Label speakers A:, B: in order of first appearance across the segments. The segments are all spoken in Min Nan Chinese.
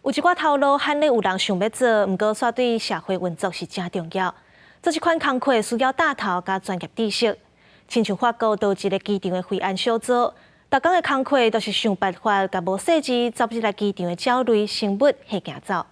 A: 有一寡頭路罕咧有人想欲做，毋過煞對社會運作是誠重要。做這款工課需要膽頭佮專業知識。親像法國佗一个機場的維安小組，逐工的工課都是想辦法共無細膩走入來機場的鳥類生物嚇驚走。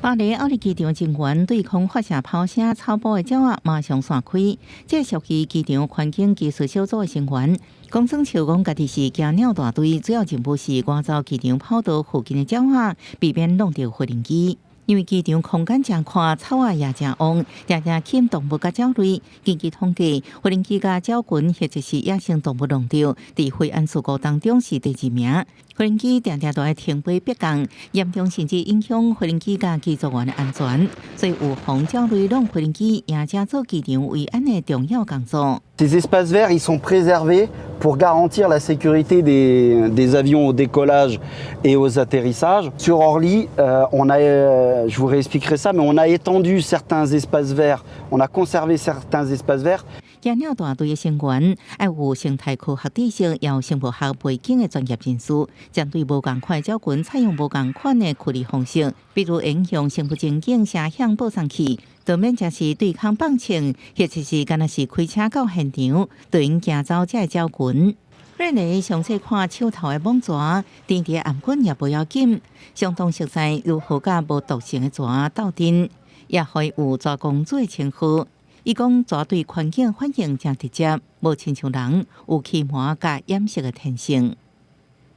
B: 巴黎奧利機場人員對空發射炮聲，草埔的鳥仔馬上散開。這屬於機場環境技術小組的成員，講耍笑講家己是驚鳥大隊，主要任務是趕走機場跑道附近的鳥仔，避免弄著飛行機。因為機場空間誠寬，草仔也誠旺，定定吸引動物佮鳥類。根據統計，飛行機佮鳥群或者是野生動物弄著，佇飛安事故當中是第二名。飛行機定定都愛停飛迫降，嚴重甚至影響飛行機佮機組員的安全。所以，預防鳥類弄飛行機也成做機場維安的重要工作。
C: Ces espaces verts, ils sont préservés pour garantir la sécurité des avions au décollage et aux atterrissages. Sur Orly, on a, je vous réexpliquerai ça, mais on a étendu certains espaces verts, on a conservé certains espaces verts.
B: 驚鳥大隊的成員愛有生態科學知識，也有生物學背景的專業人士，針對無仝款的鳥群採用無仝款的驅離方式，比如影響生物情景聲響播送器，就免只是對空放槍，或者是敢若是開車到現場，就用驚走這个鳥群。瑞麗詳細看手頭的蠓蛇，甜甜頷頸也無要緊，相當熟悉如何佮無毒性的蛇鬥陣，也予伊有蛇公主的稱號。伊講蛇對環境反應誠直接，無親像人有欺瞞佮掩飾的天性。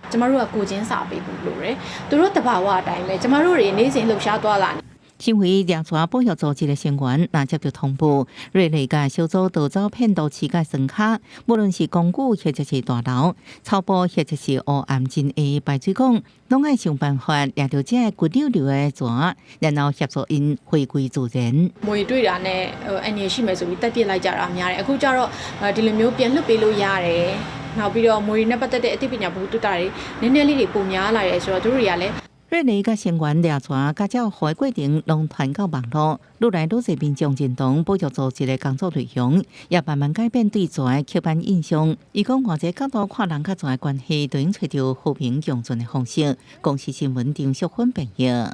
D: ကျမတို့ကကိုယ်ချင်းစာပေးဖို့လိုတယ်သူတို့တဘာဝအတိုင်းပဲကျမတို့တွေနေ့စဉ်လှုပ်ရှားသွားလာ
B: 身為掠蛇保育組織的成員，若接著通報，瑞麗佮小組就走遍都市佮山跤，無論是公寓或者是大樓、草埔或者是烏暗真下排水管，攏愛想辦法掠著這个骨溜溜的蛇，然後協助𪜶回歸自然。
D: မြွေတွေ့တာနဲ့ဟိုအန္တရာယ်ရှိမယ်ဆိုပြီးသတ်ပစ်လိုက်ကြတာများတယ်အခုကျတော့ဒီလိုမျိုးပြန်လွှတ်ပေးလို့ရတယ်နောက်ပြီးတော့မြွေနဲ့ပတ်သက်တဲ့အသိပညာဗဟုသုတတွေနည်းနည်းလေးတွေပိုများလာတယ်ဆိုတော့သူတို့တွေကလည်း
B: 瑞麗佮成員掠蛇佮鳥護的過程，攏傳到網路，愈來愈濟民眾認同保育組織的工作內容，也慢慢改變對蛇的刻板印象。伊講，換一个角度看人佮蛇的關係，就用揣著和平共存的方式。公視新聞張淑芬編譯。